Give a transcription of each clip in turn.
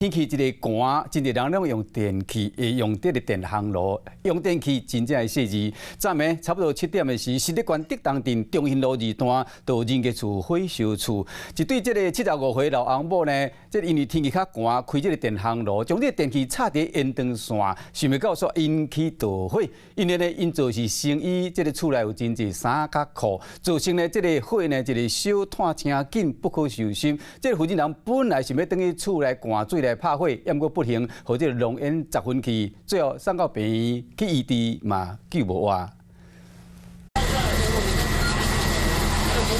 天氣一个寒，真濟人攏用電器，會用這个電烘爐，用電器真正會細膩。昨暝差不多7點的時，新竹縣竹東鎮中興路二段，就人家厝火燒厝，一對這个75歲老翁某呢，這個因為天氣較寒，開這个電烘爐，將這个電器插佇延長線，想袂到煞引起著火。因為呢，𪜶做是生意，這个厝內有真濟衫佮褲，造成呢這个火呢一个燒湠誠緊，不可收拾。這个負責人本來想欲轉去厝內灌水來拍火，毋過不幸，予這个濃煙襲昏去，最後送到病院去醫治嘛救無活。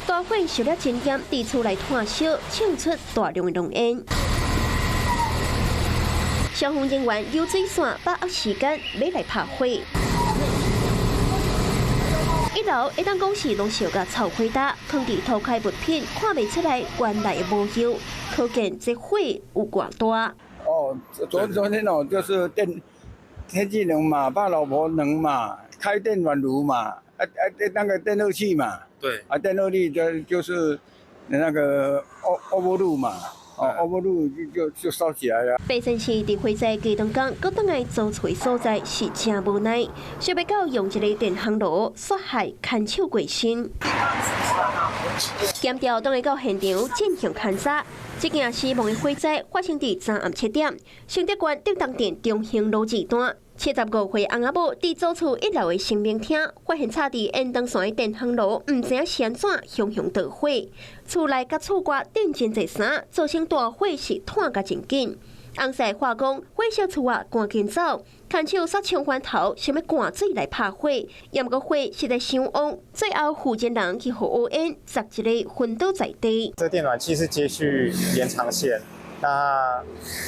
大火燒了真嚴，佇厝內炭燒，衝出大量的濃煙。消防人員游水線把握時間，欲來拍火。一樓會當講是攏燒甲臭火焦，囥佇塗跤物品看袂出來原來的模樣，可見這火有偌大。哦，昨天哦，就是電天氣冷嘛，怕老婆冷嘛，開電暖爐嘛，那個電熱器嘛，啊電熱器就是那個 over 嘛。哦，overload 就燒起來了。白先生佇火災過當工，閣轉來租厝所在是誠無奈，想袂到用一个電烘爐，煞害牽手過身。檢調當會到現場進行勘查。這件死亡的火災發生佇昨暗7點，新竹縣竹東鎮中興路二段。75歲翁仔某佇租厝一樓的神明廳，發現插佇延長線的電烘爐，毋知影是按怎熊熊著火，厝內佮厝外釘真濟衫，造成大火是湠甲真緊。翁婿話講，火燒厝啊，趕緊走，牽手煞衝翻頭，想欲灌水來拍火，毋過火實在傷旺，最後負責人去予烏煙砸一个昏倒在地。這電暖器是接續延長線。那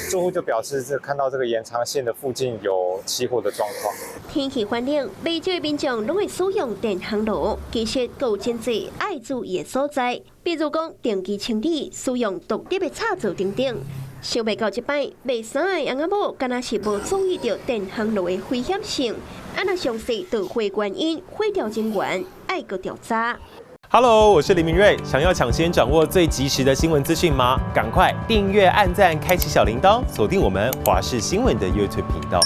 住戶就表示，這看到這個延長線的附近有起火的狀況。天氣寒冷，袂少民眾攏會使用電烘爐，其實閣有真濟愛注意的所在，比如講定期清理、使用獨立的插座等等。想袂到這擺賣衫的翁仔某，敢若是無注意著電烘爐的危險性，啊若詳細著火原因，火調人員愛閣調查。 Hello，我是林明瑞。想要搶先掌握最及時的新聞資訊嗎？趕快訂閱、按讚、開啟小鈴鐺，鎖定我們華視新聞的 YouTube 頻道。